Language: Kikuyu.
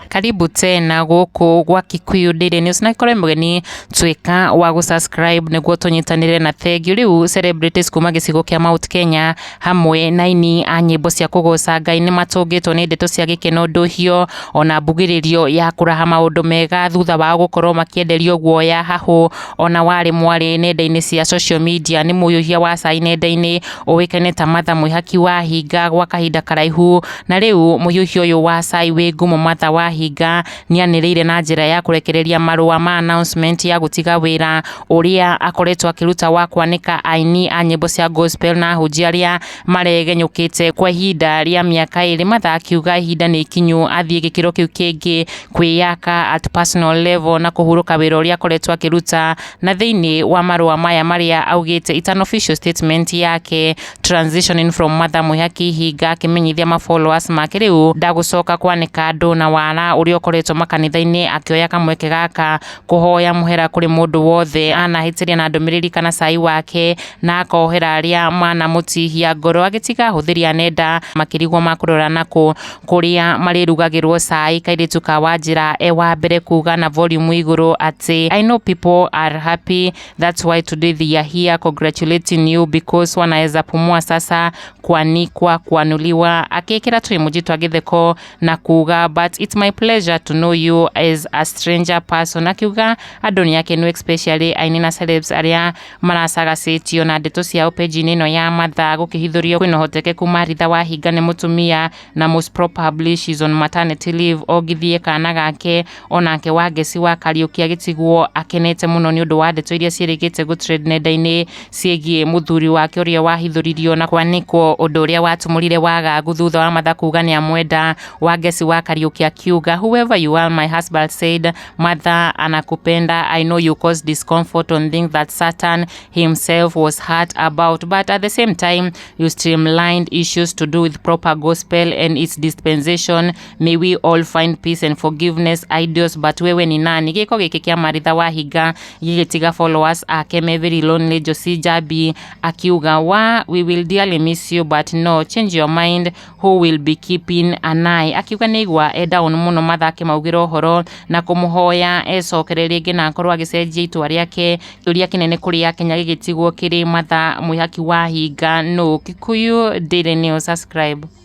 Karibu tena gũkũ gwa Kikuyu Daily News na ikorwo mũgeni tuĩka wa gũ-subscribe nĩguo tũnyitanĩre na thengiũ. Rĩu celebrities kuma gĩcigo kĩa Mount Kenya hamwe na aini a nyĩmbo cia kũgoca Ngai nĩ matũngĩtwo nĩ ndeto cia gĩkeno ndũhio ona mbugĩrĩrio ya kũraha maũndũ mega thutha wao gũkorwo makĩenderio guoya hahũ ona warĩ mwarĩ nenda-inĩ cia social media nĩ mũiyũhia wa cai nenda-inĩ ũĩkaine ta Martha Mwĩhaki wa Hinga gwa kahinda karaihu. Na rĩu mũiyũhia ũyũ wa cai wĩ ngumo Martha Wahinga nĩanĩrĩire na njĩra ya kũrekereria marũa ma announcement ya gũtiga wĩra ũrĩa akoretwo akĩruta wa kwanĩka aini a nyĩmbo cia gospel na ahunjia arĩa maregenyũkĩte kwa ihinda rĩa mĩaka 2. Martha akiuga ihinda nĩ ikinyu athiĩ gĩkĩro kĩu kĩngĩ kwĩyaka at personal level na kũhurũka wĩra ũrĩa akoretwo akĩruta. Na thĩinĩ wa marũa maya marĩa augĩte it's an official statement yake transitioning from Martha Mwĩhaki Hinga akĩmenyithia ma followers make rĩu ndagũcoka kwanĩka andũ na wara ũrĩa ũkoretwo makanitha-inĩ, akĩoya kamweke gaka kũhoya mũhera kũrĩ mũndũ wothe anahĩtĩria na ndũmĩrĩri kana cai wake na akohera arĩa manamũtihia ngoro, agĩtiga ahũthĩri a nenda makĩrigwo makũrora nakũ kũrĩa marĩrugagĩrwo cai. Kairĩtu ka Wanjĩra e wa mbere kuga na volume igũrũ atĩ I know people are happy, that's why today they are here congratulating you because wanaweza pumua sasa kuanikwa kuanuliwa, akĩkĩra tũemoji twa gĩtheko na kuga but it's my pleasure to know you as a stranger person, akiuga andũ nĩ akenu especially aini na celebs arĩa maracagacĩtio na ndeto ciao page-inĩ ĩno ya Martha. Gũkĩhithũrio kwĩna ũhotekeku Maritha Wahinga nĩ mũtumia na most probably she's on maternity leave, ongithie kana gake onake Wangeci wa Kariũki agĩtigwo akenete mũno nĩ ũndũ wa ndeto iria ciĩrĩgĩte gũ-trend nenda-inĩ ciĩgiĩ mũthuri wake ũrĩa wahithũririo na kwanĩkwo, ũndũ ũrĩa watumũrire wagagu thutha wa Martha kuga nĩamwenda. Wangeci wa Kariũki akiuga whoever you are, my husband said Martha anakupenda, I know you cause discomfort on things that Satan himself was hurt about, but at the same time you streamlined issues to do with proper gospel and its dispensation, may we all find peace and forgiveness ideals, but wewe ni nani? Gĩko gĩkĩ kĩa Maritha Wahinga gĩgĩtiga followers ake me very lonely. Josie Jabi akiuga wa we will dearly miss you but no change your mind, who will be keeping an eye, akiuga nĩaigua e down mũno. Martha akĩmaugĩra ũhoro na kũmũhoya ecokere rĩngĩ na akorwo agĩcenjia itua rĩake. Kĩũria kĩnene kũrĩ Akenya gĩgĩtigwo kĩrĩ Martha Mwĩhaki Wahinga nũ? Kikuyu Daily News, subscribe.